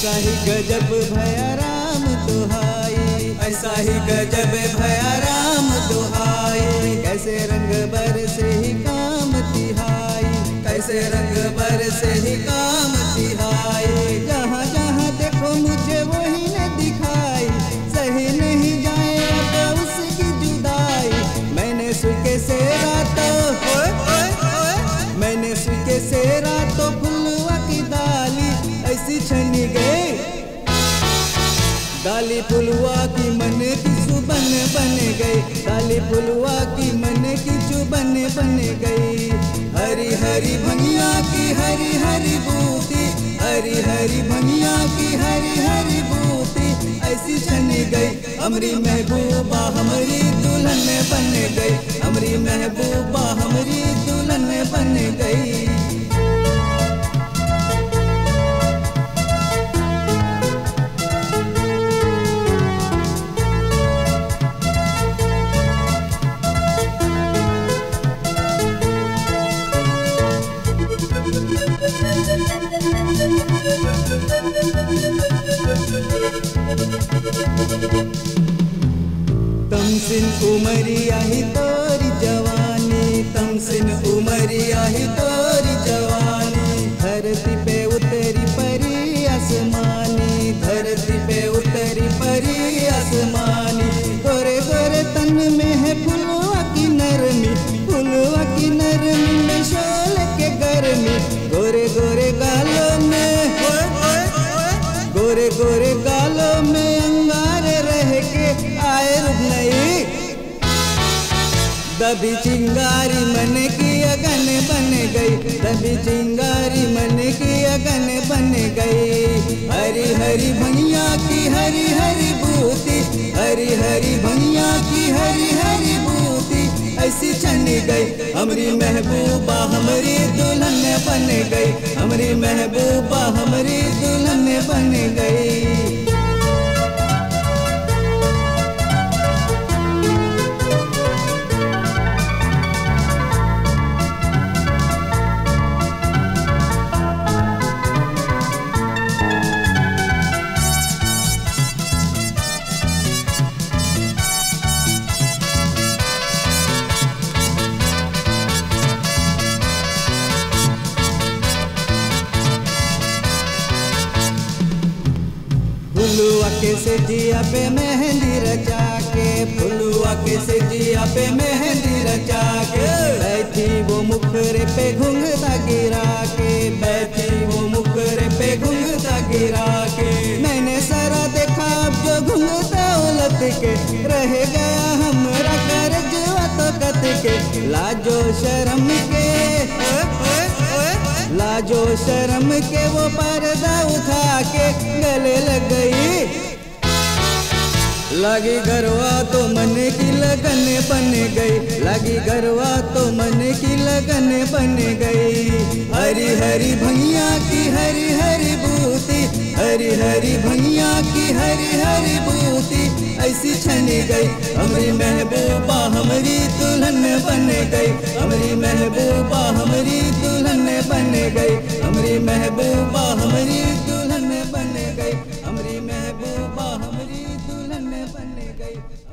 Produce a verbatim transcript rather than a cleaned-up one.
ऐसा ही गजब भया राम दुहाई, ऐसा ही गजब भया राम दुहाई। कैसे रंग बरसे ही काम तिहाई, कैसे रंग बरसे ही काम तिहाई। जहाँ जहाँ देखो मुझे वही न दिखाई, सही नहीं जाए अब उसकी जुदाई। मैंने सुके से रातो, ओए, ओए, ओए। मैंने सुके से रातो फुलवा की दाली ऐसी छनी गई। दाली फुलवा की मन की सुबन बन गई, दाली फुलवा की मन की चुबन बन गई। हरी हरी भंगिया की हरी हरी बूटी, हरी हरी भंगिया की हरी हरी बूटी ऐसी छनी गई। हमरी महबूबा हमरी दुल्हन बन गई, हमरी महबूबा हमरी दुल्हन बन गई। तमसिन उमरिया ही तोरी जवानी, तमसिन उमरिया ही तोरी जवानी। धरती पे उतरी परी आसमानी, धरती पे उतरी परी आसमानी। गोरे गोरे तन में है फुलवा की नरमी, फुलवा की नरमी में शोले के गर्मी। गोरे गोरे गालों में, गोरे गोरे गालों में अंगारे रह के आए रुकनई। दबी चिंगारी मन की अगन बन गई, दबी चिंगारी मन की अगन बन गई। हरी हरी भंगिया की हरी हरी बूटी, हरी हरी भंगिया की हरी हरी बूटी ऐसी छनी गई। हमरी महबूबा हमरी दुल्हन बन गई, हमरी महबूबा हमरी दुल्हन बन गई। फुलवा के सेजिया पे मेहंदी रचा के, फुलवा के सेजिया पे मेहंदी रचा के, बैठी वो मुखरे पे घुंघटा गिरा के, बैठी वो मुखरे पे घुंघटा गिरा के। मैंने सारा देखा अब जो घुंघटा उलट के, रह गया हमरा करजवा तो कत के। लाजो शरम के, लाजो शरम के वो पर्दा उठा के गले लग गई। लागी गरवा तो मन की लगन बन गई, लागी गरवा तो मन की लगन बन गई। हरी हरी भंगिया की हरी हरी बूटी, हरी हरी भंगिया की हरी हरी बूटी ऐसी छनी गई। हमरी महबूबा हमरी दुल्हन बन गई, हमरी महबूबा हमरी दुल्हन बन गई, हमरी महबूबा हमरी दुल्हन बन गई, हमरी महबूबा हमरी दुल्हन बन गई।